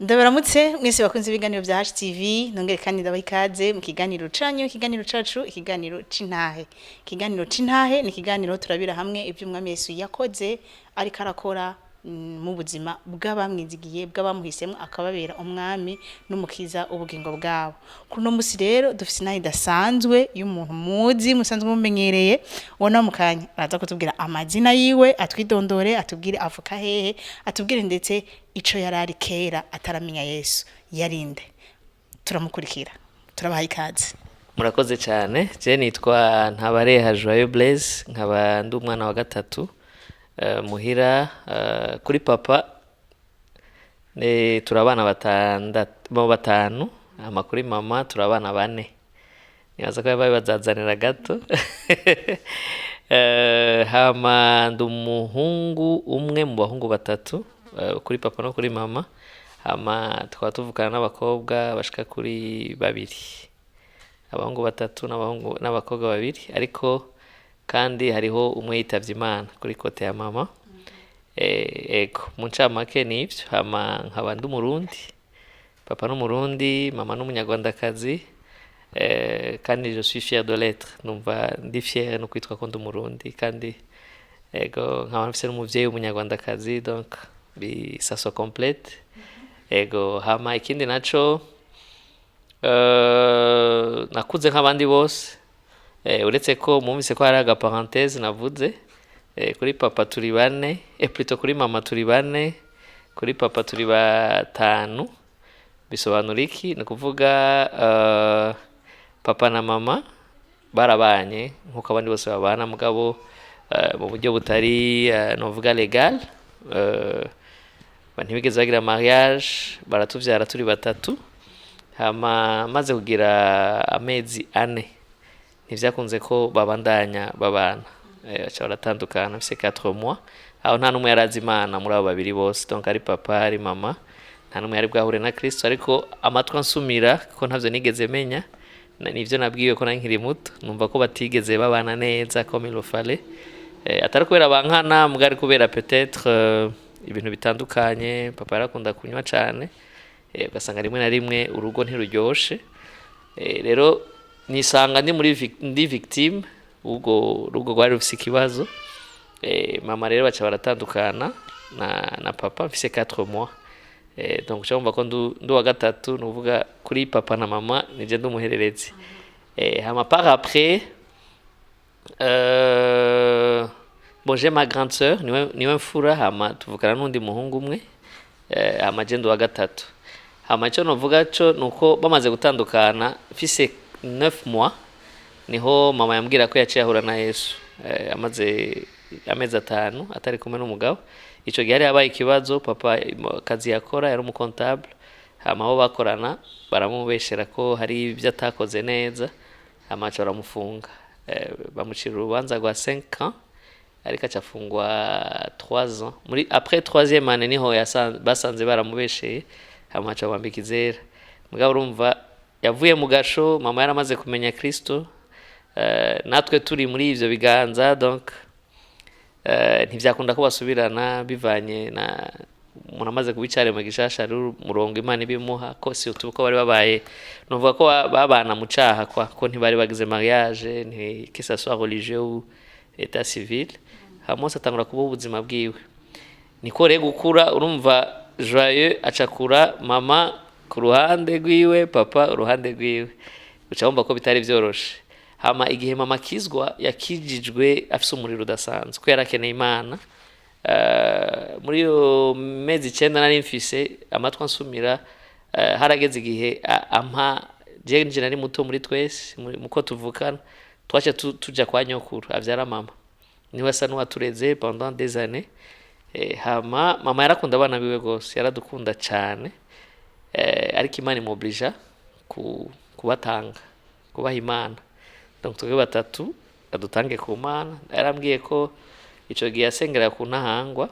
Ndabaramutse mwese bakunze ibiganiro bya HTV, nongere kandi ndabaha ikaze mu kiganiro canyu, ikiganiro cacu, ikiganiro c'intahe. Ikiganiro c'intahe ni ikiganiro turabira hamwe ibyo Umwami Yesu yakoze, ariko arakora mu buzima bw'abamwizigiye, bw'abamuhisemo akababera umwami n'umukiza ubugingo bwabo. Kuri uno musi rero dufise intahe idasanzwe y'umuntu muzi, musanzwe mumenyereye. Ubona mu kanya araza kutubwira amazina yiwe, atwidondore, atubwire avuka hehe, atubwire ndetse ico yarari kera ataramenya Yesu, yarinde. Turamukurikira, turabaha ikaze. Murakoze cyane. Je nitwa Ntabareha Joyeux Blaise, nkaba ndi umwana wa gatatu muhira. Kuri papa turi abana batandatu, bo batanu, hama kuri mama turi abana bane. Nibaza ko yabaye bazazanira gato. Hama ndi umuhungu umwe mu bahungu batatu kuri papa no kuri mama. Hama tukaba tuvukana n'abakobwa bashika kuri babiri, abahungu batatu n'abahungu n'abakobwa babiri, ariko kandi hariho umwe yitavye Imana kuri côté ya mama. Ego, mu ncamake nivyo. Hama nkaba ndi Umurundi, papa n'Umurundi, mama n'Umunyarwandakazi, kandi je suis fier de l'être. Numva ndi fier no kwitwa ko ndi Umurundi, kandi ego, nkaba mfise n'umuvyeyi w'Umunyarwandakazi, donc bi ça se complète. Ego, hama ikindi naco, nakuze nk'abandi bose, uretse ko mwumvise ko hari aga parenthèse navuze. Kuri papa turi bane, plutôt kuri mama turi bane, kuri papa turi batanu. Bisobanura iki? Ni ukuvuga papa na mama barabanye nk'uko abandi bose babana, mugabo mu buryo butari novuga légal. Ntibigeze bagira mariage, baratuvyara turi batatu. Hama maze kugira amezi 4, ntivyakunze ko babandanya babana, baca baratandukana mfise 4 mois. Aho nta n'umwe yarazi Imana muri abo babiri bose, donc ari papa ari mama, nta n'umwe yari bwahure na Kristo. Ariko amatwi ansumira ko ntavyo nigeze menya, nivyo nabwiwe ko nari nkiri muto, numva ko batigeze babana neza comme il le fallait, atari kubera bankana, mbwa ari kubera peut-être ibintu bitandukanye. Papa yarakunda kunywa cane, ugasanga rimwe na rimwe urugo ntiruryoshe. Rero nisanga ndi muri ndi victime ubwo rugo rwari rufise ikibazo. Mama rero baca baratandukana na papa mfise 4 mois. Donc uca wumva ko ndu wa gatatu, nuvuga kuri papa na mama nije ndi umuhererezi. Hama par après, bon, j'ai ma grande sœur, niwe mfura, hama tuvukana n'undi muhungu umwe, hama je ndi uwa gatatu. Hama ico novuga co nuko bamaze gutandukana mfise 9 mois, niho mama yambwira ko yaciye ahura na Yesu, amaze amezi 5 atari kumwe n'umugabo. Ico gihe hari habaye ikibazo. Papa akazi yakora yari umu comptable, hama abo bakorana baramubeshera ko hari ibyo atakoze neza, hama baca baramufunga. Bamucira urubanza rwa 5 ans, ariko aca afungwa 3 ans. Muri après troisième année niho basanze baramubesheye, hama baca bambika izera. Mugabo urumva yavuye mu gasho mama yaramaze kumenya Kristo, natwe turi muri ivyo biganza. Donc ntivyakunda ko basubirana, bivanye na umuntu amaze kuba icaremwe gishasha, ari umurongo Imana ibimuha, ko surtout ko bari babaye, novuga ko babana mu caha kwa ko ntibari bagize mariage, nti que ça soit religieux ou état civil. Hama wese atangura kubaho ubuzima bwiwe. Niko rero gukura. Urumva Joyeux acakura mama ku ruhande rwiwe, papa uruhande rwiwe, uca wumva ko bitari vyoroshe. Hama igihe mama akizwa, yakijijwe afise umuriro udasanzwe, ko yarakeneye Imana. Muri iyo mezi 9 nari mfise, amatwi ansumira, harageze igihe ampa je. Nje nari muto muri twese muko tuvukana. Twace tuja kwa nyokuru avyara mama, niwe asa n'uwatureze pendant des années. Hama mama yarakunda abana biwe gose, yaradukunda cane, ariko Imana imwoblija kubatanga, kubaha Imana. Donc twebwe batatu adutange ku Mana. Yarambwiye ko ico gihe yasengera ku Ntahangwa,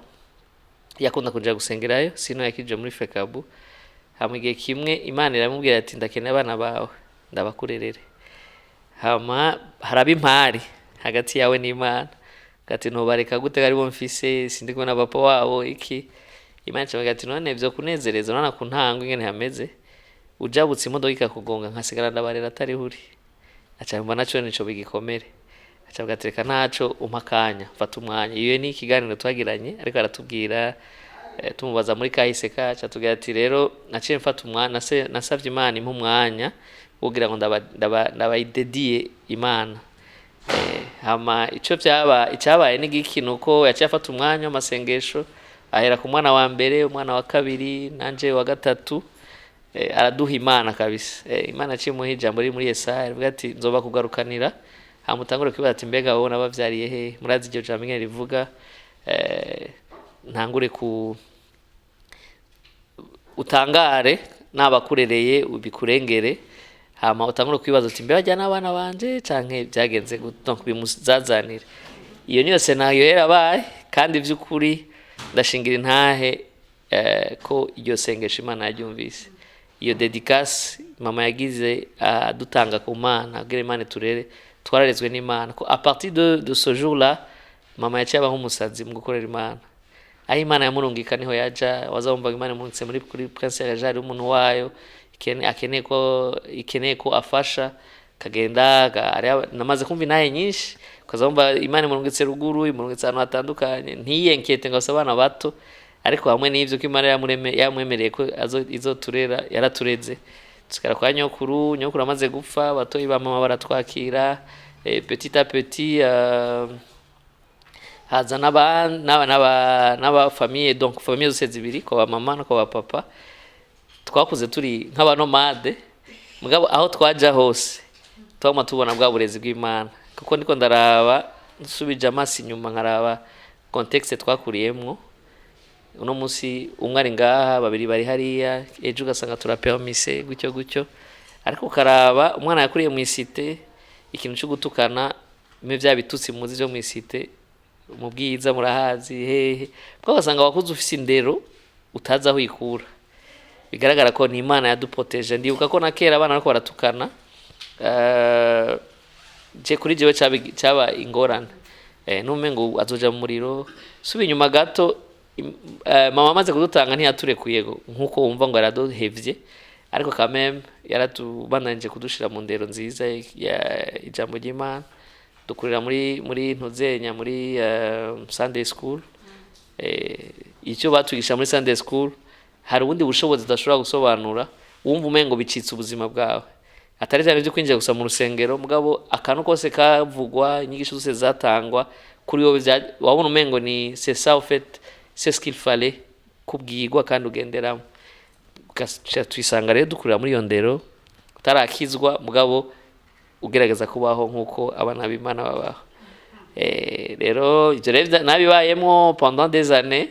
yakunda kuja gusengerayo, sino yakije muri FECABU. Hama igihe kimwe Imana iramubwira ati: "Ndakeneye abana bawe, ndabakurerere." Hama haraba impari hagati yawe n'Imana, ati: "Ntobareka gute aribo mfise? Sindi kumwe na papa wabo iki." Imana icamubwira ati: "None vyo kunezereza, urabona ku ntango ingene hameze, ujabutse imodoka ikakugonga, nkasigara ndabarera atariho uri?" Aca mbona naco nico bigikomere, aca avuga ati: "Reka ntaco, umpa akanya, mfata umwanya." Iyo ni ikiganiro twagiranye, ariko aratubwira, tumubaza muri kahise kacu, atubwira ati: "Rero naciye mfata umwanya, nasavye Imana impa umwanya kugira ngo ndabayidediye Imana." Hama ico vyaba, icyabaye ni giki? Nuko yaciye afata umwanya w'amasengesho, ahera ku mwana wa mbere, umwana wa kabiri, nanje wa gatatu. Araduha Imana kabisa. Imana yaciye imuha ijambo riri muri Yesaya rivuga ati: "Nzoba kugarukanira." Hama utangure kwibaza ati: "Mbega wowe nabavyariye he?" Murazi iryo jambo ingene rivuga. Ntangure ku utangare nabakurereye bikurengere, hama utangure kwibaza uti: "Mbe bajya n'abana banje canke byagenze gute?" Donc bimuzazanire. Iyo niyo scénario yarabaye, kandi vy'ukuri ndashingira intahe ko iryo sengesho Imana yaryumvise. Iyo dédicace mama yagize adutanga ku Mana kugira Imana iturere, twararezwe n'Imana, ko à partir de ce jour là mama yaciye aba nk'umusazi mu gukorera Imana. Aho Imana yamurungika niho yaja. Waza wumvaga Imana imurungitse muri kuri Prince Régent, ari umuntu wayo akeneye ko ikeneye ko afasha, kagenda namaze kumva intahe nyinshi, ukaza wumva Imana imurungitse ruguru, imurungitse ahantu hatandukanye, ntiyenkete ngo ase abana bato. Ariko hamwe n'ivyo, ko Imana yamwemereye ko izoturera, yaratureze. Tusigara kwa nyokuru. Nyokuru amaze gupfa, abatoyi ba mama baratwakira. Petit à petit haza n'aba famille, donc famille zose zibiri, kwa ba mama no kwa ba papa. Twakuze turi nk'aba nomades, mugabo aho twaja hose twaguma tubona bwa burezi bw'Imana, kuko ndiko ndaraba, nsubije amaso inyuma nkaraba contexte twakuriyemwo, uno munsi umwe ari ngaha, babiri bari hariya, ejo ugasanga turapermise gutyo gutyo. Ariko ukaraba umwana yakuriye mu i cité, ikintu cyo gutukana, bimwe bya bitutsi muzi byo mu i cité, mu Bwiza murahazi hehe, bwo ugasanga wakuze ufise indero utazi aho uyikura. Bigaragara ko ni Imana yaduproteje. Ndibuka ko na kera abana bariko baratukana, je kuri jewe caba ingorane, numengo azoja mu muriro. Subi inyuma gato, mama amaze kudutanga ntiyaturekuye nkuko wumva ngo yaraduhevye, ariko quand même yaratubandanije kudushira mu ndero nziza ya ijambo ry'Imana. Dukurira muri ntuzenya, muri Sunday school. Icyo batwigisha muri Sunday school, hari ubundi bushobozi udashobora gusobanura, wumva umengo bicitse ubuzima bwawe, atari cyane byo kwinjira gusa mu rusengero, mugabo akantu kose kavugwa, inyigisho zose zatangwa, kuri wowe wabona umengo ni c'est ça, en fait c'est ce qu'il fallait kubwirwa kandi ugenderamo. Ugaca twisanga rero dukurira muri iyo ndero, utarakizwa, mugabo ugerageza kubaho nk'uko abana b'Imana babaho. Rero ibyo rero nabibayemwo pendant des années.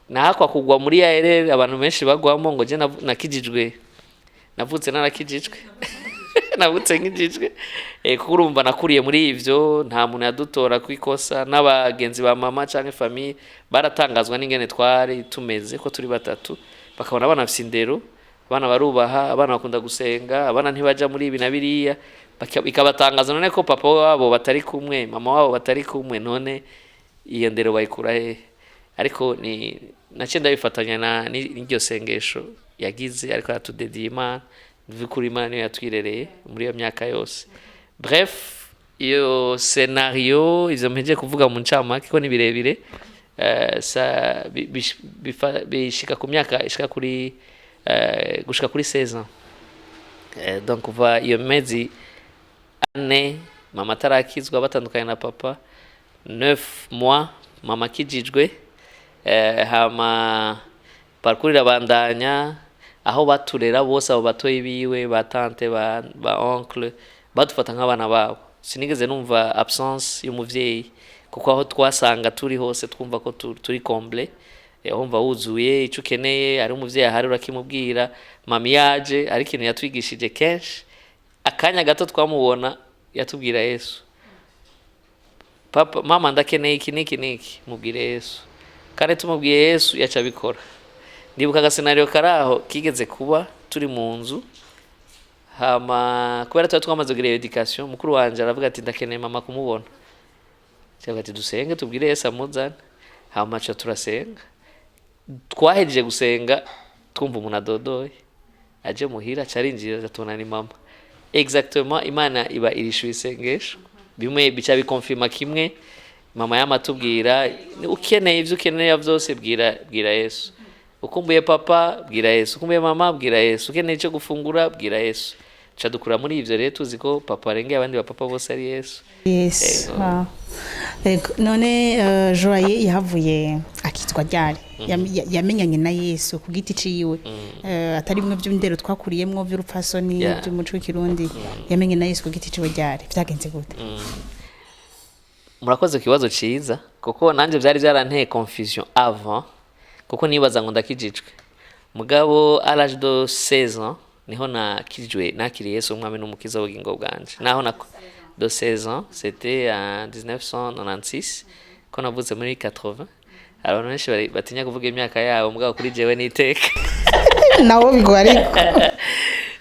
Nahakwa kugwa muri ya erreur abantu benshi bagwamo, ngo je nakijijwe, navutse narakijijwe, navutse nkijijwe. Kuko urumva nakuriye muri ivyo, nta muntu yadutora ku ikosa, n'abagenzi ba mama canke famille baratangazwa n'ingene twari tumeze, ko turi batatu, bakabona abana bafise indero, abana barubaha, abana bakunda gusenga, abana ntibaja muri ibi na biriya. Bikabatangaza none ko papa wabo batari kumwe, mama wabo batari kumwe, none iyo ndero bayikura hehe? Ariko ni naciye ndabifatanya na n'iryo sengesho yagize, ariko aratudediye Imana. Vy'ukuri Imana niyo yatwirereye muri iyo myaka yose. Bref, iyo scénario, ivyo mpejeje kuvuga mu ncamake, ko ni birebire, bishika ku myaka ishika kuri gushika kuri 16 ans. Donc kuva iyo mezi 4 mama atarakizwa batandukanye na papa, 9 mois mama akijijwe, hama parcours irabandanya, aho baturera bose, abo batoyi biwe, ba tante, ba oncle, badufata nk'abana babo. Sinigeze numva absence y'umuvyeyi, kuko aho twasanga turi hose twumva ko turi comblé. Wumva wuzuye, ico ukeneye ari umuvyeyi ahari urakimubwira. Mama yaje ari ikintu yatwigishije kenshi, akanya gato twamubona yatubwira Yesu: "Papa, mama, ndakeneye iki niki niki, mubwire Yesu." Kandi tumubwiye Yesu yaca abikora. Ndibuka aga scénario karaho kigeze kuba turi mu nzu, hama kubera tuba twamaze kugira éducation, mukuru wanje aravuga ati: "Ndakeneye mama kumubona." Cyangwa ati: "Dusenge tubwire Yesu amuzane." Hama ca turasenga. Twahejeje gusenga, twumva umuntu adodoye aje muhira, aca arinjira, tubona ni mama. Exactement, Imana iba irishuye isengesho. Bimwe bica bikonfirma kimwe mama yama atubwira: ukeneye ivyo ukeneye vyose, bwira Yesu. Ukumbuye papa, bwira Yesu. Ukumbuye mama, bwira Yesu. Ukeneye icyo gufungura, bwira Yesu. Ca dukura muri ivyo rero tuzi ko papa arengeye abandi bapapa bose ari Yesu. Yesu. Ego. Ah. Ego. None Joye yahavuye akitwa ryari? Yamenyanye na Yesu ku giti ciwe, atari bimwe by'indero twakuriyemwo by'urupfasoni, by'umuco w'Ikirundi. Yamenye na Yesu ku giti ciwe ryari? Vyagenze gute? Murakoze ku kibazo ciza, kuko nanje vyari vyaranteye confusion avant, kuko nibaza ngo ndakijijwe. Mugabo à l'âge de 16 ans niho nakijwe, nakiriye Yesu umwami n'umukiza w'ubugingo bwanje. Naho na de 16 ans, c'était en 1996, ko navutse muri 80. Abantu benshi batinya kuvuga imyaka yabo, mugabo kuri jewe n'iteka. Nawo bigwa ariko.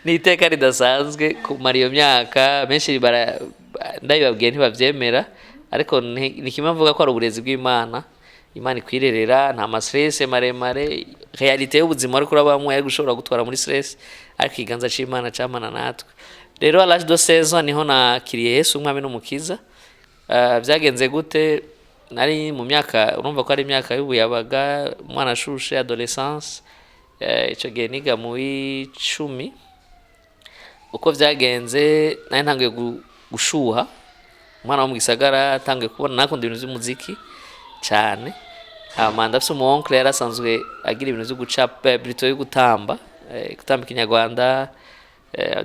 Ni iteka ridasanzwe kumara iyo myaka. Benshi ndabibabwiye ntibavyemera, ariko ni kimwe mvuga ko ari uburezi bw'Imana. Imana ikwirerera, nta ma stress maremare. Réalité y'ubuzima ariko urabamwe yari gushobora gutwara muri stress, ariko ikiganza c'Imana camana natwe. Rero à l'âge de 16 ans niho nakiriye Yesu umwami n'umukiza. Vyagenze gute? Nari mu myaka, urumva ko ari imyaka y'ubuyabaga, umwana ashushe, adolescence. Ico gihe niga mu w'icumi. Uko vyagenze, nari ntanguye gushuha, umwana wo mu gisagara atanguye kubona nakunda ibintu vy'umuziki cyane. Hama ndafise umu oncle yari asanzwe agira ibintu vyo gucapa, plutôt yo gutamba, gutamba ikinyarwanda,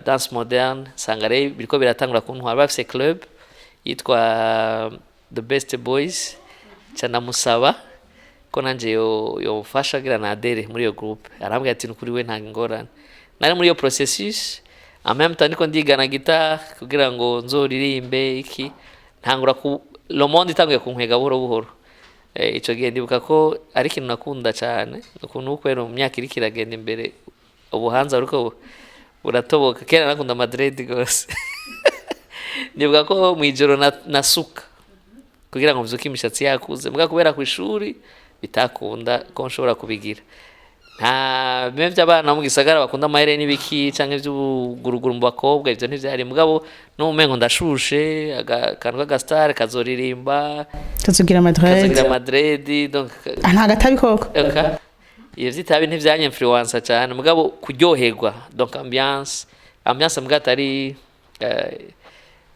danse moderne. Nsanga rero biriko biratangura kuntwara. Bafise club yitwa The Best Boys, ca ndamusaba ko nanje yo yomfasha kugira nadere muri iyo groupe. Arambwira ati nukuri we nta ngorane. Nari muri iyo processus, en même temps ndiko ndigana guitare kugira ngo nzoririmbe iki. Ntangura ku le monde itanguye kunkwega buhoro buhoro. Ico gihe ndibuka ko ari ikintu nakunda cyane, ukuntu kubera mu myaka iriko iragenda imbere ubuhanza buriko buratoboka. Kera nakunda ama dread gose. Ndibuka ko mw'ijoro nasuka kugira ngo mvyuke imishatsi yakuze, mbwa kubera ku ishuri bitakunda ko nshobora kubigira. Nta bimwe by'abana bo mu gisagara bakunda amahere n'ibiki canke ivy'ubuguruguru mu bakobwa, ivyo ntivyari. Mugabo n'umengo ndashushe, akantu k'agastar kazoririmba, kazogira ama dread. Kazogira ama dread, donc. Ah, nta gatabi koko? Eka, iyo vy'itabi ntivyanyinfluensa cyane, mugabo kuryoherwa, donc ambiance, mbwa atari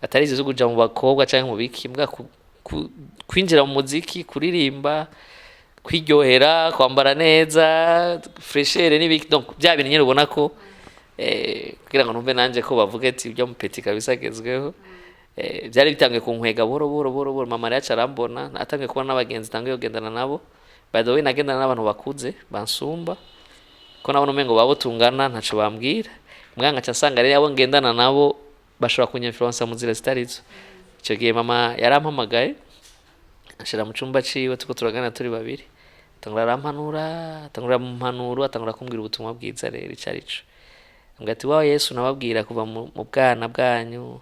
atari izo zo kuja mu bakobwa canke mu biki, mbwa kwinjira mu muziki, kuririmba, kwiryohera, kwambara neza, fraîcheur n'ibiki, donc bya bintu nyene ubona ko kugira ngo numve nanje ko bavuga ati ibyo mupeti kabisa agezweho. Byari bitangiye kunkwega buhoro buhoro buhoro buhoro. Mama rero aca arambona atangiye kubona n'abagenzi tangiye kugendana nabo. By the way, nagendana n'abantu bakuze bansumba, ko nabona umengo babo tungana ntaco bambwira. Mbwa nkaca nsanga rero abo ngendana nabo bashobora kunyinfluensa mu nzira zitarizo. Ico gihe mama yarampamagaye, anshira mu cumba ciwe, turiko turaganira turi babiri. Atangura arampanura, atangura mu mpanuro, atangura kumbwira ubutumwa bwiza rero ico arico. Ambwira ati: "Wa Yesu nababwira kuva mu bwana bwanyu,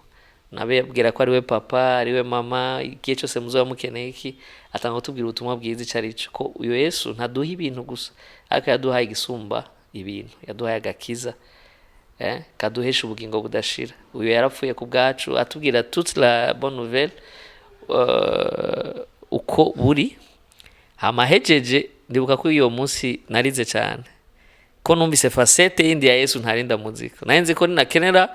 nababwira ko ariwe papa, ariwe mama, igihe cyose muzoba mukeneye iki." Atanga kutubwira ubutumwa bwiza ico arico, ko uyo Yesu ntaduha ibintu gusa, ariko yaduhaye igisumba ibintu, yaduhaye agakiza kaduhesha ubugingo budashira. Uyu yarapfuye ku bwacu. Atubwira toute la bonne nouvelle, uko buri. Hama hejeje, ndibuka ko iyo munsi narize cyane, ko numvise facette yindi ya Yesu ntari ndamuziko. Nari nzi ko ninakenera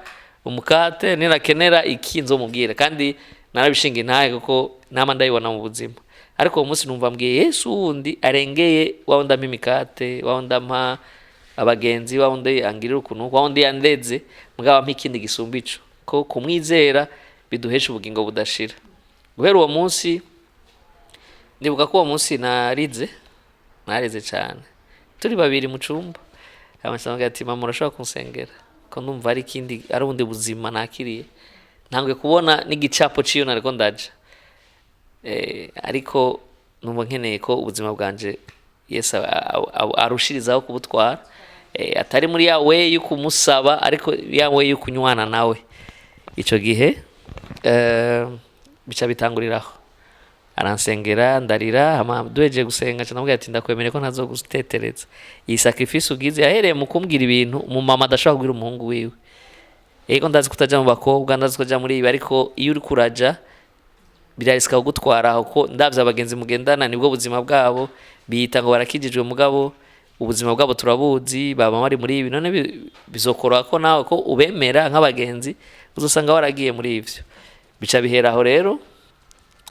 umukate, ninakenera iki, nzomubwira, kandi narabishinga intahe kuko nama ndayibona mu buzima. Ariko uwo munsi numva mbwiye Yesu wundi arengeye wa wundi ampa imikate, wa wundi ampa abagenzi, wa wundi angirira ukuntu, wa wundi yandeze, mugabo ampa ikindi gisumba ico, ko kumwizera biduhesha ubugingo budashira. Guhera uwo munsi, ndibuka ko uwo munsi narize, narize cyane, turi babiri mu cumba. Amasanga ati: "Mama, urashobora kunsengera ko ndumva ari ikindi, ari ubundi buzima nakiriye, ntanguye kubona n'igicapo ciyo nariko ndaja, ariko numva nkeneye ko ubuzima bwanje Yesu arushirizaho kubutwara, atari muri ya way yo kumusaba, ariko ya way yo kunywana nawe." Ico gihe bica bitanguriraho. Aransengera, ndarira. Hama duhejeje gusenga, nca ndamubwira ati: "Ndakwemereye ko ntazogutetereza iyi sacrifice ugize." Yahereye mu kumbwira ibintu umumama adashobora kubwira umuhungu wiwe: "Ego, ndazi kutaja mu bakobwa, ndazi kutaja muri ibi, ariko iyo uri kuraja birarisika kugutwara aho, ko ndavye abagenzi mugendana nibwo buzima bwabo, biyita ngo barakijijwe, mugabo ubuzima bwabo turabuzi, baba bari muri ibi. None bizokoroha ko nawe ko ubemera nk'abagenzi, uzosanga waragiye muri ivyo." Bica bihera aho rero,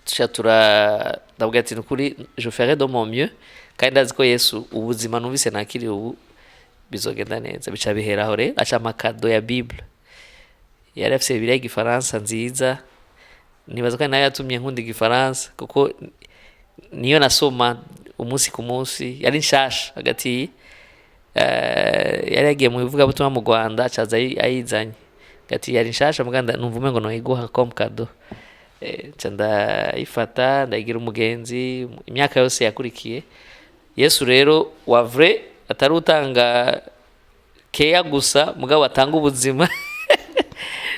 tuca tura ndavuga ati: "Nukuri je ferai de mon mieux, kandi ndazi ko Yesu, ubuzima numvise nakiriye ubu, bizogenda neza." Bica bihera aho rero, aca ama cadeau ya Bible. Yari afise Bibiliya y'igifaransa nziza, nibaza ko ari nayo yatumye nkunda igifaransa, kuko niyo nasoma umunsi ku munsi. Yari nshasha hagati, yari yagiye mu ivugabutumwa mu Rwanda, acaza ayizanye, ati yari nshasha muganda, numva umengo noyiguha comme cadeau. Nca ndayifata, ndayigira umugenzi imyaka yose yakurikiye. Yesu rero wa vrai, atari utanga keya gusa, mugabo atanga ubuzima.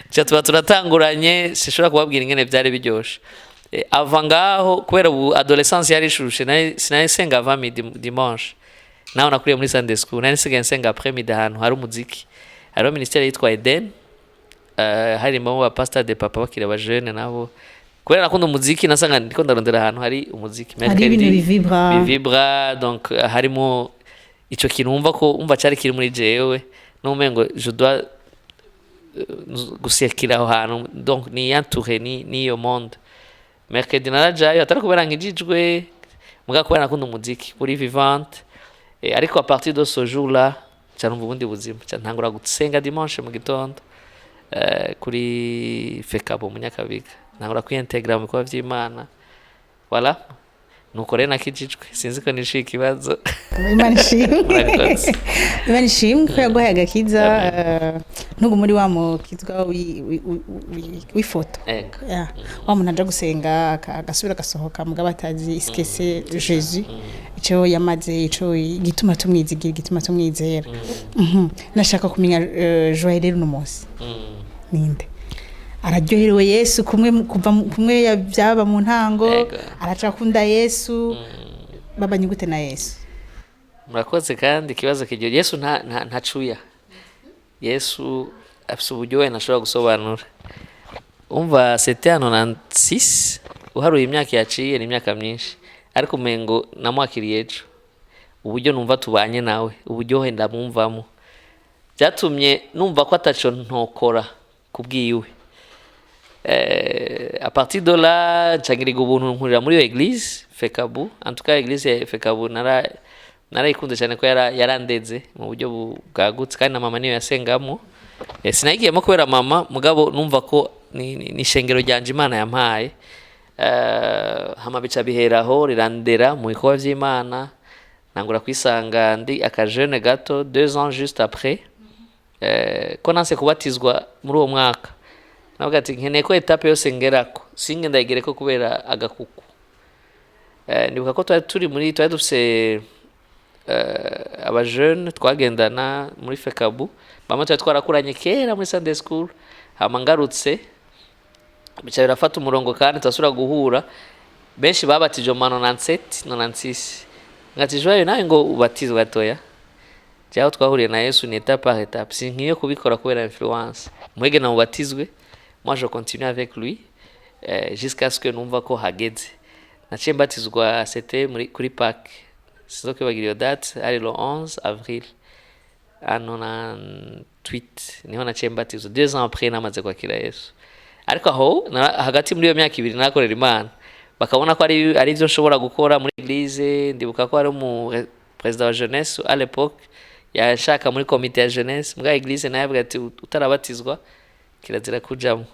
Nca tuba turatanguranye, sinshobora kubabwira ingene byari biryoshe. Ava ngaho, kubera ubu adolescence yari ishushe, sinari nsenga avant midi dimanche, naho nakuriye muri Sunday school, nari nsigaye nsenga après midi ahantu hari umuziki. Hariho ministère yitwa Eden, harimo ba pastor de papa bakiri abajene nabo. Kubera nakunda umuziki, nasanga ndiko ndarondera ahantu hari umuziki. Hari ibintu bivibra. Bivibra, donc harimo ico kintu wumva ko umva cari kiri muri jewe, n'umengo je dois gusekira aho hantu, donc niyanture ni niyo monde. Mercredi narajayo, atari kubera nkijijwe, mugabo kubera nakunda umuziki uri vivante. Ariko à partir de ce jour là nca numva ubundi buzima, nca ntangura gusenga dimanche mu gitondo, kuri Fekabo mu Nyakabiga, ntangura kwiyintegra mu bikorwa vy'Imana. Voilà, nuko rero nakijijwe. Sinzi ko nishuye ikibazo. Imana ishimwe. Murakoze. Imana ishimwe ko yaguhaye agakiza. Ntugu muri wa mukizwa w'ifoto. Ego. Ya, wa muntu aja gusenga agasubira agasohoka, mugabo atazi ce que c'est Jésus, ico yamaze, ico igituma tumwizigira, igituma tumwizera. Nashaka kumenya, Joël rero uno munsi ninde? Araryoherewe Yesu kumwe kuva kumwe byaba mu ntango? Ego. Aracakunda Yesu? Babanye gute na Yesu? Murakoze, kandi ikibazo kigira Yesu nta ntacuya. Yesu afise uburyo we ntashobora gusobanura. Umva, c'était en 96, uharuye imyaka yaciye ni imyaka myinshi, ariko umengo namwakiriye ejo. Uburyo numva tubanye nawe, uburyohe ndamwumvamo, byatumye numva ko ataco ntokora kubwiwe. À partir de là, ncangirirwa ubuntu, nkurira muri iyo église Fekabu. En tout cas, église ya Fekabu narayikunze cyane, ko yarandeze mu buryo bwagutse, kandi na mama niyo yasengamo. Sinayigiyemo kubera mama, mugabo numva ko ni ishengero ryanje Imana yampaye. Hama bica biheraho, rirandera mu bikorwa vy'Imana, nangura kwisanga ndi akajene gato 2 ans juste après, ko nanse kubatizwa muri uwo mwaka. Navuga ati nkeneye ko étape yose ngerako singe ndayigereko kubera agakuku. Ndibuka ko twari turi muri, twari dufise abajene twagendana muri Fekabu, bamwe twari twarakuranye kera muri Sunday school. Hama ngarutse, bica birafata umurongo, kandi turasubira guhura. Benshi babatijwe mu ma 97, 96. Ngati: "Joyeux, nawe ngo ubatizwe gatoya." Jaho twahuriye na Yesu ni étape par étape, sinkwiye kubikora kubera influence. Mwege na mubatizwe, moi je continue avec lui, jusqu'à ce que numva ko hageze. Naciye mbatizwa, c'était muri kuri Pâques, sinzokwibagira iyo date, ari le 11 avril en 98, niho naciye mbatizwa, 2 ans après namaze kwakira Yesu. Ariko aho hagati muri iyo myaka 2 nakorera Imana, bakabona ko ari ibyo nshobora gukora muri église. Ndibuka ko ari umu président wa jeunesse à l'époque yashaka muri komite ya jeunesse mbwa église, naye avuga ati utarabatizwa kirazira kujamo,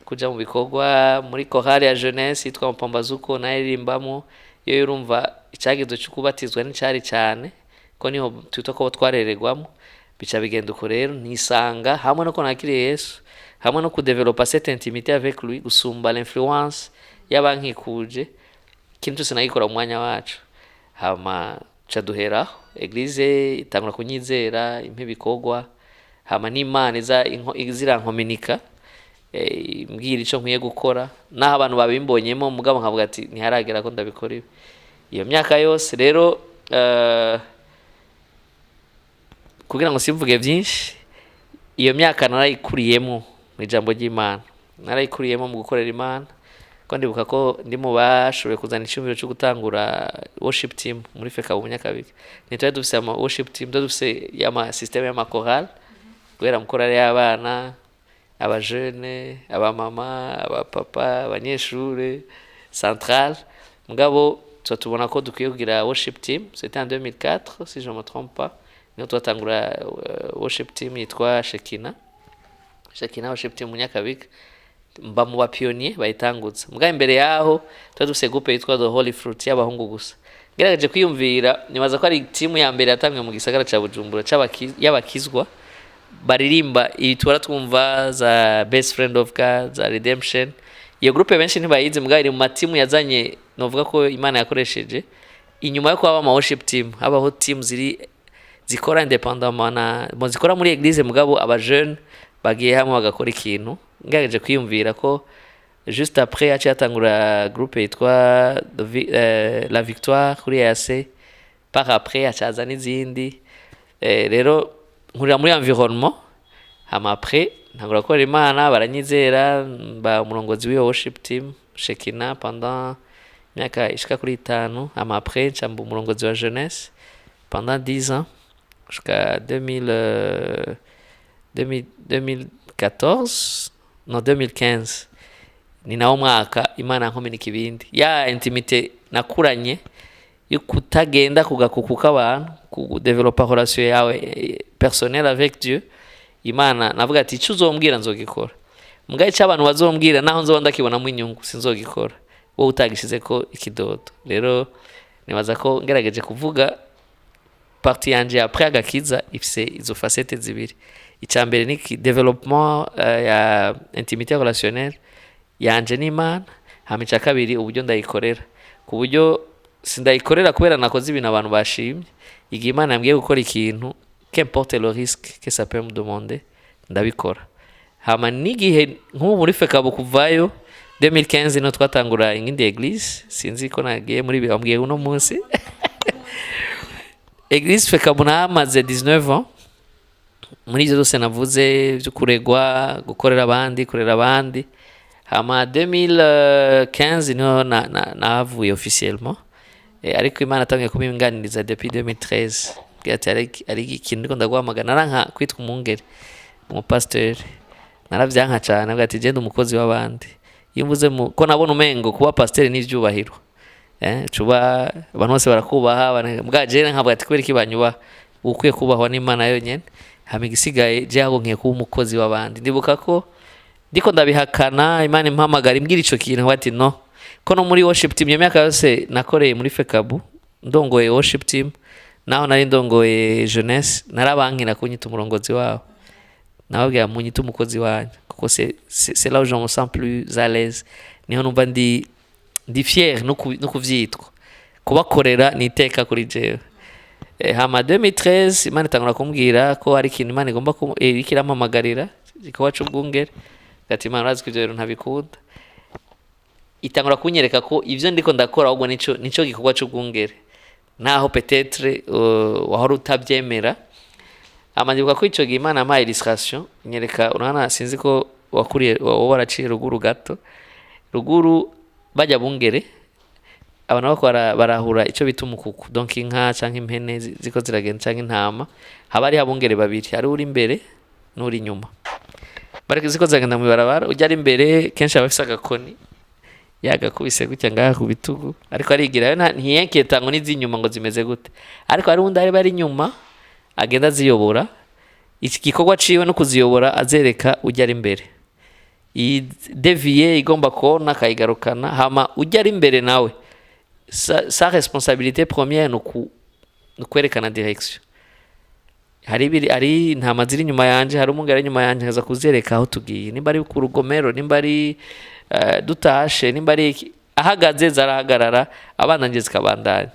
kuja mu bikorwa muri chorale ya jeunesse yitwa Mpambazuko, naye iririmbamo. Iyo urumva icagezo cyo kubatizwa nticari cyane, ko niho twita ko twarererwamo. Bica bigenda uko rero, nisanga hamwe no ko nakiriye Yesu, hamwe no kudevelopa cette intimité avec lui gusumba l'influence y'abankikuje. Ikintu cyose nagikora mu mwanya wacu. Hama ca duheraho, église itangura kunyizera, impa ibikorwa, hama n'Imana iza irankominika. Mbwira ico nkwiye gukora, naho abantu babimbonyemo, mugabo nkavuga ati ntiharagera ko ndabikora ibi. Iyo myaka yose rero, kugira ngo simvuge byinshi, iyo myaka narayikuriyemo mu ijambo ry'Imana, narayikuriyemo mu gukorera Imana, ko ndibuka ko ndi mu bashoboye kuzana icyumviro cyo gutangura worship team muri FECABU Munyakabiga. Ntitwari dufise ama worship team, twari dufise ama système y'ama chorale, guhera mu chorale y'abana, abajene, abamama, abapapa, abanyeshure centrale. Mugabo tuba tubona ko dukwiye kugira worship team. C'était en 2004, si je me trompe pas, niho twatangura worship team yitwa Shekina, Shekina worship team Munyakabiga. Mba mu ba pionniers bayitangutse. Mugabo imbere yaho twari dufise groupe yitwa The Holy Fruit y'abahungu gusa. Ngerageje kwiyumvira, nibaza ko ari timu ya mbere yatangiwe mu gisagara ca Bujumbura y'abakizwa baririmba ibi tuhora twumva za Best Friend of God, za Redemption. Iyo groupe benshi ntibayizi, mugabo iri mu matimu yazanye, novuga ko Imana yakoresheje inyuma yo kuba ama worship team, habaho team ziri zikora indépendamment na bon, zikora muri église, mugabo aba jeune bagiye hamwe bagakora ikintu. Ngerageje kwiyumvira ko juste après yaciye hatangura groupe yitwa La Victoire kuri EAC, par après hacaza n'izindi. Rero nkurira muri environnement. Hama après ntangura gukora Imana, baranyizera, mba umurongozi w'iyo worship team Shekina pendant imyaka ishika kuri 5. Hama après nca mba umurongozi wa jeunesse pendant 10 ans jusqu'à 2000, 2000, 2014, no 2015. Ni nawo mwaka Imana yankomenika ibindi ya intimité nakuranye yo kutagenda ku gakuku k'abantu, kudevelopa relation yawe personnelle avec Dieu. Imana navuga ati icyo uzombwira nzogikora, mugabo icyo abantu bazombwira, naho nzoba ndakibonamo inyungu, sinzogikora wowe utagishize ko ikidodo. Rero nibaza ko ngerageje kuvuga partie yanje après agakiza, ifise izo facettes zibiri. Icya mbere ni développement ya intimité relationnelle yanje n'Imana. Hama icya kabiri, uburyo ndayikorera, ku buryo sindayikorera kubera nakoze ibintu abantu bashimye. Igihe Imana yambwiye gukora ikintu, qu'importe le risque que ça peut me demander, ndabikora. Hama n'igihe nk'ubu muri FECABU, kuvayo 2015 niho twatangura iyindi église. Sinzi ko nagiye muri bambwiye uno munsi église FECABU nahamaze 19 ans. Muri ibyo zose navuze byo kuregwa, gukorera abandi, kurera abandi. Hama 2015 niho nahavuye officiellement. Ariko Imana atangiye kubinganiriza depuis 2013. Bwira ati ari ikintu ndiko ndaguhamagara. Naranka kwitwa umwungere, umupasiteri, naravyanka cane. Avuga ati genda umukozi w'abandi. Iyo mvuze ko nabona umengo kuba pasiteri n'ivyubahiro, cuba abantu bose barakubaha. Mbwa jewe nkavuga ati kubera iki banyubaha? Ukwiye kubahwa n'Imana yonyene. Hama igisigaye, je ahubwo nkiye kuba umukozi w'abandi. Ndibuka ko ndiko ndabihakana, Imana impamagara imbwira ico kintu, nkavuga ati no, ko no muri worship team iyo myaka yose nakoreye muri FECABU, ndongoye worship team, naho nari ndongoye jeunesse, narabankira kunyita umurongozi wabo. Nababwira munyite umukozi wanyu, kuko c'est là où je me sens plus à l'aise, niho numva ndi fier no kuvyitwa. Kubakorera ni iteka kuri jewe. Hama 2013 Imana itangura kumbwira ko hari ikintu Imana igomba iriko irampamagarira, igikorwa c'ubwungere. Ati Imana, urazi ko ivyo bintu ntabikunda. Itangura kunyereka ko ivyo ndiko ndakora ahubwo nico gikorwa c'ubwungere, naho peut-être wahora utavyemera. Hama ndibuka ko ico gihe Imana yampaye illustration, nyereka, urabona, sinzi ko wakuriye, wowe waraciye ruguru gato, ruguru bajya bungere, abantu bako barahura ico bita umukuku, donc inka canke impene ziko ziragenda canke intama, haba hariho abungere babiri, hari uri imbere n'uri inyuma. Bariko ziko ziragenda mw'ibarabara, ujya ari imbere kenshi aba afise agakoni yagakubise gutya ngaha ku bitugu, ariko arigira yo ntiyenketa ngo n'iz'inyuma ngo zimeze gute. Ariko hari uwundi ari inyuma agenda aziyobora. Iki gikorwa ciwe no kuziyobora, azereka ujya ari imbere iyi dévié igomba kona akayigarukana. Hama ujya ari imbere nawe, sa responsabilité première ni ukwerekana direction. Hari ibiri, hari intama ziri inyuma yanje, hari umungere ari inyuma yanje, nkaza kuzereka aho tugiye, nimba ari ku rugomero, nimba ari dutashe, nimba ari iki. Ahagaze zarahagarara, abana nje zikabandanya.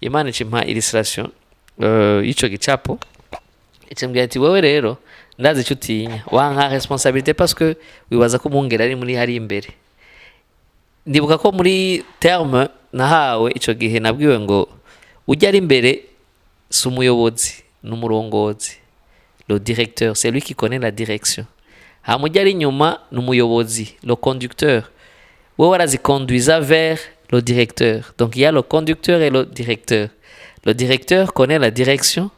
Imana ica impa illustration y'ico gicapo, icambwira ati wewe rero Ndazi icyo utinya, wanka responsabilité parce que wibaza ko umwungere ari muri hari imbere. Ndibuka ko muri terme nahawe ico gihe nabwiwe ngo ujya ari imbere si umuyobozi, ni umurongozi, le directeur, c'est lui qui connaît la direction. Hama ujya ari inyuma ni umuyobozi, le conducteur, wewe araziconduisa vers le directeur. Donc il y a le conducteur et le directeur. Le directeur connaît la direction,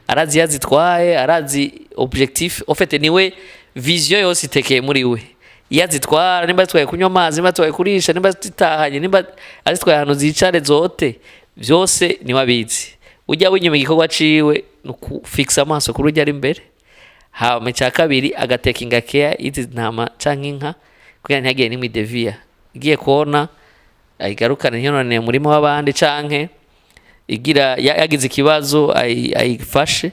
arazi iyo azitwaye, arazi objectif. En fait, niwe vision yose itekeye muri we, iyo azitwara, nimba azitwaye kunywa amazi, nimba azitwaye kurisha, nimba zitahanye, nimba azitwaye ahantu zicare zote, byose niwe abizi. Ujya w'inyuma, igikorwa ciwe ni ukufixa amaso kuri ujya ari imbere. Hama icya kabiri, agatekinga care y'izi ntama canke inka kugira ntihagire n'imwe ideviya igiye kubona ayigarukane, ntiyonone umurima w'abandi, canke igira yagize ikibazo ayifashe.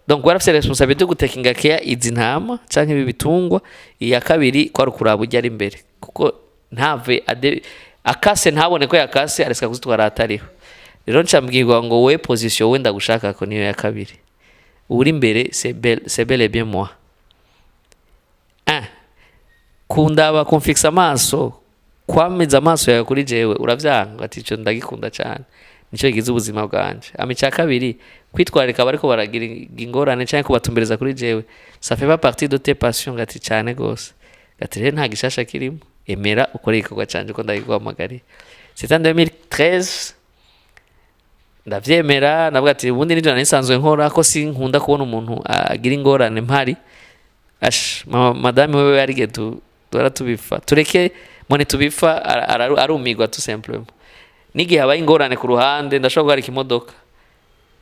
Donc warafise responsabilité yo gutekinga care izi ntama canke ibi bitungwa. Iya kabiri kwari ukuraba ujya ari imbere, kuko ntave akase, ntabone ko yakase, arisika kuzitwara atariho. Rero ncambwirwa ngo we position wenda gushaka ko niyo ya kabiri, uri imbere, c'est bel et bien moi. Un kundaba, kumfixa amaso, kwamiza amaso yawe kuri jewe, uravyanga? Ati ico ndagikunda cyane, nico gigize ubuzima bwanje. Hama icya kabiri, kwitwararika bariko baragira ingorane canke kubatumbereza kuri jewe, ça fait pas partie de tes passions? Ngati cyane gose. Gati rero nta gishasha kirimo, emera ukore igikorwa canje uko ndagiguhamagariye. C'était en 2013. Ndavyemera, ndavuga ati ubundi nivyo nari nsanzwe nkora, ko sinkunda kubona umuntu agira ingorane mpari. Ash, madame wewe yarige tu duhora tubifa, tureke mone tubifa, arumirwa tout simplement. N'igihe habaye ingorane ku ruhande, ndashobora guhagarika imodoka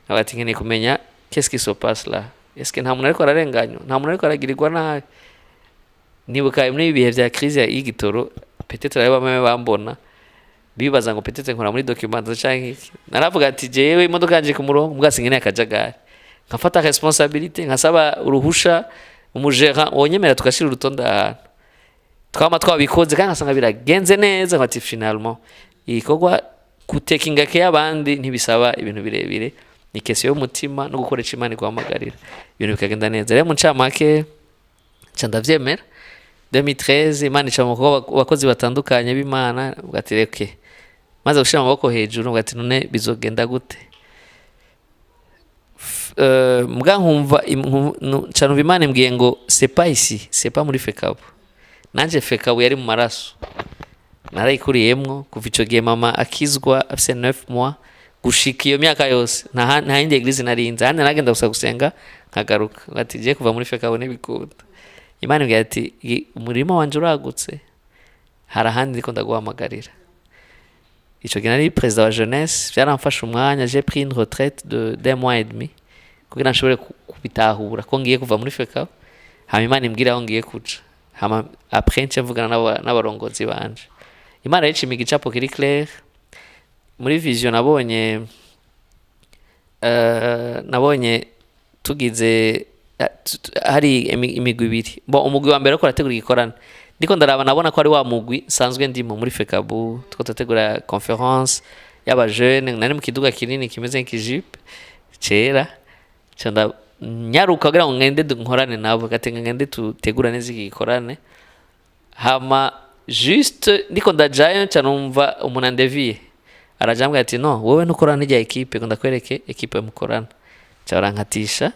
nkaba ati nkeneye kumenya qu'est-ce qui se passe là, est-ce que nta muntu ariko ararenganywa, nta muntu ariko aragirirwa nabi. Nibuka muri ibi bihe vya crise y'igitoro, peut-être ari bamwe bambona bibaza ngo peut-être nkora muri documentation canke iki. Naravuga ati jewe imodoka yanje ku murongo, mbwa sinkeneye akajagari, nkafata responsabilité, nkasaba uruhusha umugérant wonyemera, tugashira urutonde ahantu, twama twabikoze kandi nkasanga biragenze neza. Nkati finalement igikorwa gutekinga care y'abandi ntibisaba ibintu birebire, ni question y'umutima no gukoresha Imana iguhamagarira, ibintu bikagenda neza. Rero mu ncamake nca ndavyemera 2013. Imana ica mu bakozi batandukanye b'Imana, ati reke maze gushira amaboko hejuru, ngo ati none bizogenda gute? Mbwa nkumva nca numva Imana imbwiye ngo c'est pas ici, c'est pas muri FECABU. Nanje FECABU yari mu maraso, narayikuriyemwo kuva ico gihe mama akizwa afise 9 mois gushika iyo myaka yose. Nta yindi église narinze ahandi, naragenda gusa gusenga nkagaruka. Ati je kuva muri FECABU ntibikunda. Imana imbwira ati umurima wanje uragutse, hari ahandi ndiko ndaguhamagarira. Ico gihe nari perezida wa jeunesse, byaramfashe umwanya, j'ai pris une retraite de d'un mois et demi kugira nshobore kubitahura ko ngiye kuva muri FECABU. Hama Imana imbwira aho ngiye kuja, hama après nce mvugana n'abarongozi banje. Imana yicima igicapo kiri clair. Muri vision nabonye, nabonye tugize hari imigwi ibiri. Bon, umugwi wa mbere ariko arategura igikorane, ndiko ndaraba nabona ko ari wa mugwi nsanzwe ndimo muri FECABU, tuko turategura conférence y'aba jeunes. Nari mu kiduga kinini kimeze nk'ikijipe cera, nca nyaruka kugira ngo ngende nkorane nabo, gatenga ngende tutegura neza iki gikorane. Hama juste ndiko ndajayo, nca numva umuntu andeviye, araja ambwira ati no, wowe ntukorana n'irya équipe, ngo ndakwereke équipe mukorana. Nca barankatisha,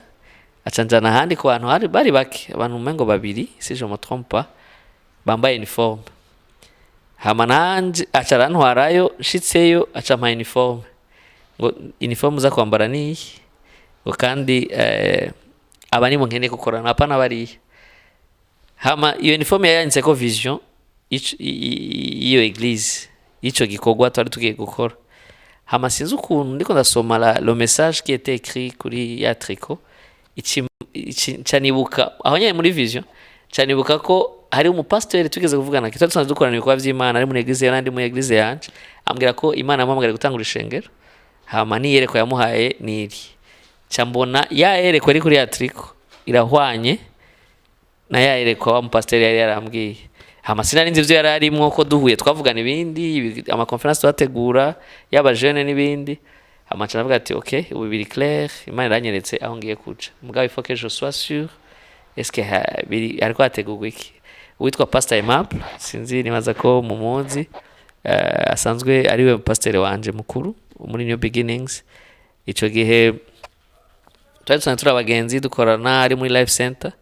aca njana ahandi ku bantu hari bari bake, abantu umengo babiri si je me trompe pas, bambaye uniforme. Hama nanje aca arantwarayo, nshitseyo aca ampa uniforme, ngo uniforme uza kwambara niyi, ngo kandi aba nibo nkeneye gukorana, apana bariya. Hama iyo uniforme yanditseko vision y'iyo église, y'ico gikorwa twari tugiye gukora. Hama sinzi ukuntu ndiko ndasoma le message qui était écrit kuri ya tricot, nca nibuka aho nyene muri vision, nca nibuka ko hari umupasiteri tugeze kuvugana, twari dusanzwe dukorana ibikorwa vy'Imana, ari muri église ye nandi muri église yanje, ambwira ko Imana yamuhamagariye gutangura ishengero, hama n'iyerekwa yamuhaye niri. Nca mbona ya yerekwa iri kuri ya tricot irahwanye na ya yerekwa wa mupasiteri yari yarambwiye. Hama sinari nzi ivyo yari arimwo, ko duhuye twavugana ibindi, ama conférences twategura y'aba jeunes n'ibindi. Hama nca ndavuga ati ok, ubu biri clair, Imana iranyeretse aho ngiye kuja, mugabo il faut que je sois sûr. Eske hariko hategurwa iki? Uwitwa Pastor Aimable, sinzi, nibaza ko mumuzi, asanzwe ariwe pasiteri wanje mukuru muri New Beginnings. Ico gihe twari dusanzwe turi abagenzi, dukorana, ari muri Life Center.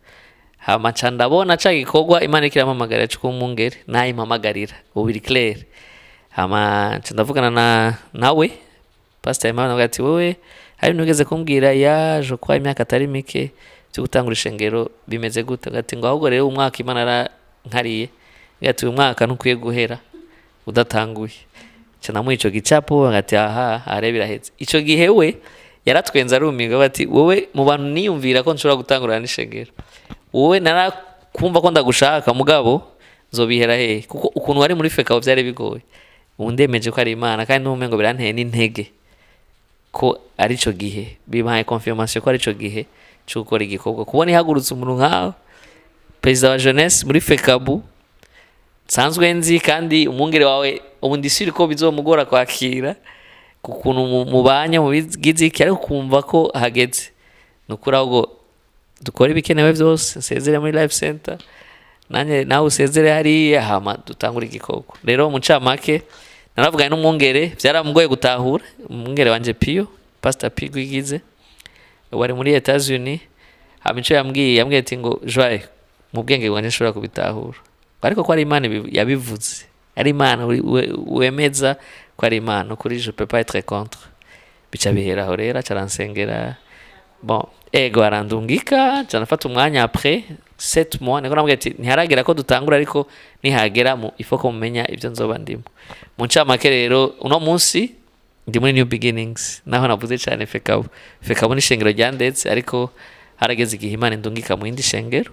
Hama nca ndabona ca gikorwa Imana iriko irampamagarira co kuba umwungere, nayimpamagarira ubu biri clair. Hama nca ndavugana na nawe Pastor Aimable, nawe ati: "Wowe hari ibintu wigeze kumbwira yaje kwa imyaka atari mike byo gutangura ishengero, bimeze gute?" Ati ngo: "Ahubwo rero umwaka Imana yarankariye." Ati: "Uyu mwaka ntukwiye guhera udatanguye." Nca namuha ico gicapo, ati: "Aha aha biraheze." Ico gihe we yaratwenze arumirwa, bati: "Wowe mu bantu niyumvira ko nshobora gutangurana n'ishengero, wowe narakumva ko ndagushaka, mugabo nzobihera hehe? Kuko ukuntu wari muri FECABU byari bigoye. Ubu ndemeje ko ari Imana, kandi n'umengo biranteye n'intege ko arico gihe bimpaye confirmation ko arico gihe cyo gukora igikorwa, kubona ihagurutse umuntu nkawe, perezida wa jeunesse muri FECABU nsanzwe nzi, kandi umwungere wawe ubu ndishyura ko bizomugora kwakira ku kuntu mubanye mu bigize iki, ariko kumva ko hageze. Ni ukuri, ahubwo dukore ibikenewe byose, nsezere muri Life Center, nanjye nawe usezere hariya, hama dutangure igikorwa." Rero mu ncamake, naravuganye n'umwungere, byaramugoye gutahura. Umwungere wanje Piyo, Pastor Piyo Gwigize, wari muri Etats-Unis. Hama ico yambwiye ati ngo: "Joye, mu bwenge bwanjye nshobora kubitahura, ariko ko ari Imana yabivuze, ari Imana wemeza ko ari Imana, ukuri je peux pas être contre." Bica biheraho rero, aca aransengera. Bon, ego, arandungika, nca nafata umwanya après 7 mois, niko namubwiye ati: "Ntiharagera ko dutangura, ariko nihagera mu ifo ko mumenya ibyo nzoba ndimo." Mu ncamake rero, uno munsi ndi muri New Beginnings, naho navuze cyane FECABU. FECABU ni ishengero ryandetse, ariko harageze igihe Imana indungika mu yindi shengero.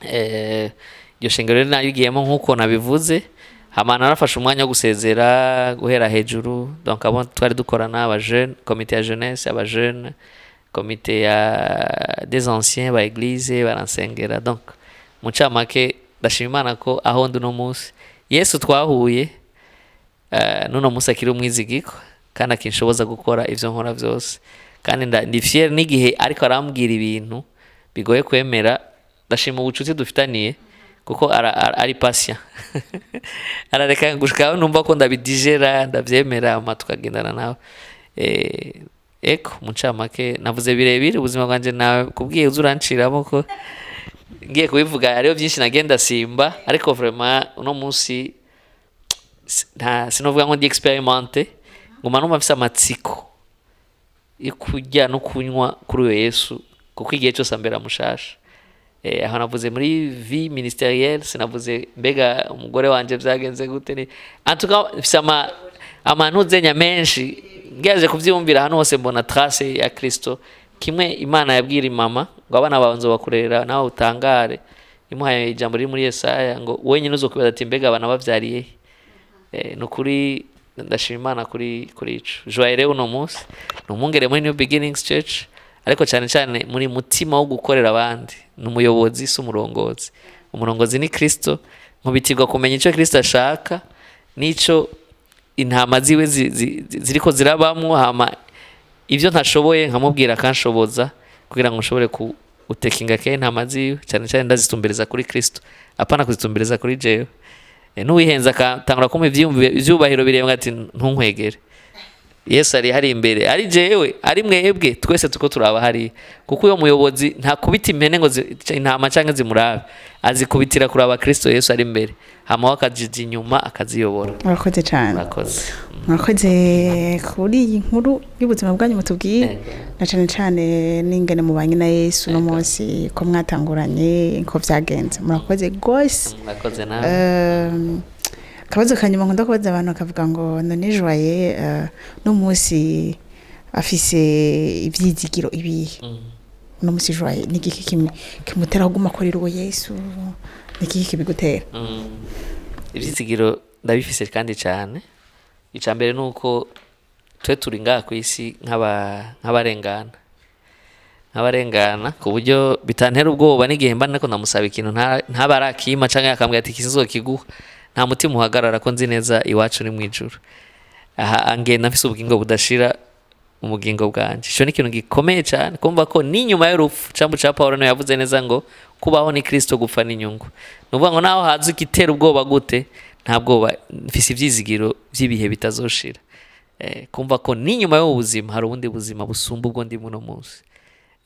Iryo shengero rero narigiyemo nk'uko nabivuze. Hama narafashe umwanya wo gusezera guhera hejuru, donc abo twari dukorana, aba jeune, comité ya jeunesse, aba jeune, comité ya des anciens ba église, baransengera. Donc mu ncamake, ndashima Imana ko aho ndi uno munsi, Yesu twahuye n'uno munsi akiri umwizigiko kandi akinshoboza gukora ivyo nkora vyose. Kandi ndi fier n'igihe ariko arambwira ibintu bigoye kwemera. Ndashima ubucuti dufitaniye, kuko ari patient, arareka gushika aho numva ko ndabidigera, ndavyemera, hama tukagendana nawe. Eko mu ncamake navuze birebire ubuzima bwanje, nawe kubwiye uza uranciramo ko ngiye kubivuga, hariho byinshi nagenda simba. Ariko vraiment uno munsi nta sinovuga ngo ndi expérimenté, nguma numva mfise amatsiko yo kurya no kunywa kuri uyo Yesu, kuko igihe cyose ambera mushasha. Aho navuze muri vie ministérielle, sinavuze mbega umugore wanje byagenze gute. Ni en tout cas mfise ama amanuzenya menshi, ngerageje kuvyiyumvira ahantu hose mbona trace ya Kristo. Kimwe Imana yabwira mama ngo: "Abana bawe nzobakurera nawe utangare," imuhaye ijambo riri muri Yesaya ngo: "Wenyine uzokwibaza ati mbega abana bavyariye he?" Ni ukuri ndashima Imana kuri ico. Joye rero uno munsi ni umwungere muri New Beginnings Church, ariko cyane cyane muri mutima wo gukorera abandi. Ni umuyobozi, si umurongozi. Umurongozi ni Kristo. Nkubitirwa kumenya icyo Kristo ashaka n'ico intama ziwe ziriko zirabamwo, hama ibyo ntashoboye nkamubwira akanshoboza kugira ngo nshobore gutekinga ke intama ziwe, cyane cyane ndazitumbereza kuri Kristo, apana kuzitumbereza kuri jewe. N'uwihenze akatangura kumpa ivyubahiro birenga, ati: "Ntunkwegere, Yesu ari hari imbere." Ari jewe, ari mwebwe, twese tuko turaba hariya, kuko uyo muyobozi ntakubita impene ngo intama canke zimurabe, azikubitira kuraba Kristo Yesu ari imbere, hama we akajija inyuma akaziyobora. Murakoze cyane. Murakoze. Murakoze kuri iyi nkuru y'ubuzima bwanyu mutubwiye, Ego. na cyane cyane n'ingene mubanye na Yesu uno munsi, ko mwatanguranye, ko byagenze. Murakoze rwose. Murakoze nawe. Akabazo ka nyuma nkunda kubaza abantu, bakavuga ngo: "None Joye no munsi afise ivyizigiro ibihe?" Uno munsi Joye ni igiki kimwe kimutera kuguma akorera uwo Yesu? Ni igiki kibigutera? Ivyizigiro ndabifise kandi cyane. Icya mbere ni uko twe turi ngaha ku isi nk'abarengana, ku buryo bitantera ubwoba n'igihe mba nariko ndamusaba ikintu ntaba arakima, canke akambwira ati: "Iki sinzokiguha." Nta mutima uhagarara, ko nzi neza iwacu ni mw'ijuru. Aha angenda mfise ubugingo budashira. Mu bugingo bwanje ico ni ikintu gikomeye cyane, kumva ko n'inyuma y'urupfu. Cambu ca Paulo niwe yavuze neza ngo kubaho ni Kristo, gupfa ni inyungu. Ni ukuvuga ngo naho haza igitera ubwoba gute, nta bwoba mfise, ivyizigiro vy'ibihe bitazoshira. Kumva ko n'inyuma y'ubu buzima hari ubundi buzima busumba ubwo ndimo uno munsi.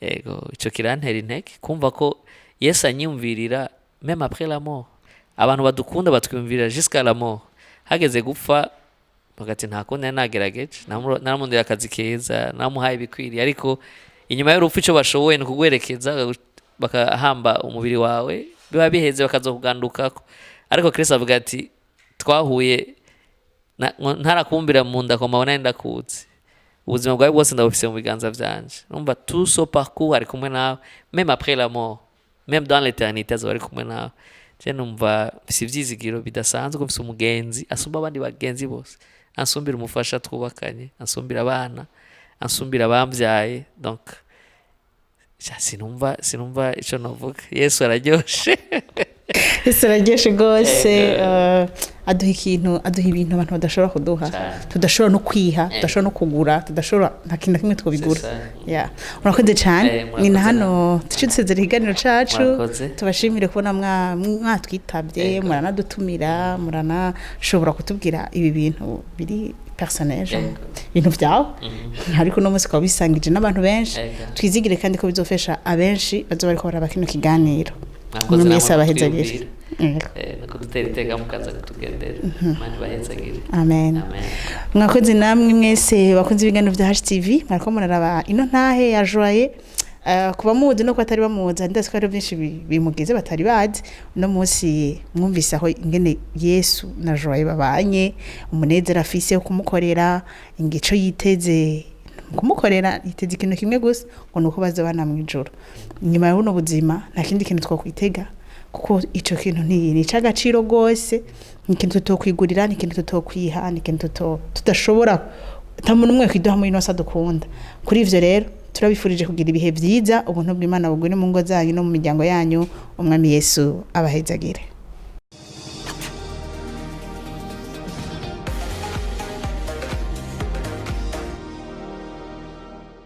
Ego, ico kirantera intege, kumva ko Yesu anyumvirira même après la mort. Abantu badukunda batwumvirira jusqu'à la mort, hageze gupfa bagati nta kundi, nari nagerageje, naramundira akazi keza, naramuhaye ibikwiriye, ariko inyuma y'urupfu ico bashoboye ni ukugwerekeza, bakahamba umubiri wawe, biba biheze, bakazokugandukako. Ariko Kristo avuga ati twahuye ngo ntarakumbira mu nda koma nari ndakuzi, ubuzima bwawe bwose ndabufise mu biganza vyanje. Urumva, tout ce parcours ari kumwe nawe, même après la mort, même dans l'éternité azoba ari kumwe nawe. Je numva mfise ivyizigiro bidasanzwe ko mfise umugenzi asumba abandi bagenzi bose, ansumbira umufasha twubakanye, ansumbira abana, ansumbira abambyaye. Donc sha, sinumva ico novuga. Yesu araryoshe. Yesu araryoshe rwose. Aduha ikintu, aduha ibintu abantu badashobora kuduha, tudashobora no kwiha, tudashobora no kugura, tudashobora, nta kintu na kimwe twobigura. C'est ça. Yeah. Murakoze cyane. Murakoze Ni na namwe. hano tuce dusezera ikiganiro cacu. Murakoze. Tubashimire kubona mwatwitabye, muranadutumira, muranashobora kutubwira ibi bintu biri personnel, ibintu byawe, ariko uno munsi ukaba bisangije n'abantu benshi. Twizigire kandi ko bizofesha abenshi bazoba bariko baraba kino kiganiro. Mwakoze Umwe namwe wese abahezagire. kutwiyumvira. Yego. No kudutera iteka mukaza kutugendera. Imana ibahezagire. Amen. Amen. Mwakoze namwe mwese bakunze ibiganiro bya HTV, mwariko muraraba ino ntahe ya Joye. Kuba muzi no kuba atari bamuzi, ndazi ko hari byinshi bimugize batari bazi. Uno munsi mwumvise aho ingene Yesu na Joye babanye, umunezero afise wo kumukorera, ingico yiteze mu kumukorera. Yiteze ikintu kimwe gusa, ngo ni uko bazobana mu ijuru. Inyuma ya buno buzima nta kindi kintu twakwitega, kuko ico kintu ni ic'agaciro rwose, ni ikintu tutokwigurira, ni ikintu tutokwiha, ni ikintu tudashobora, ata muntu umwe kwiduha muri ino si adukunda. Kuri ivyo rero turabifurije kugira ibihe vyiza, ubuntu bw'Imana bugwire mu ngo zanyu no mu miryango yanyu. Umwami Yesu abahezagire.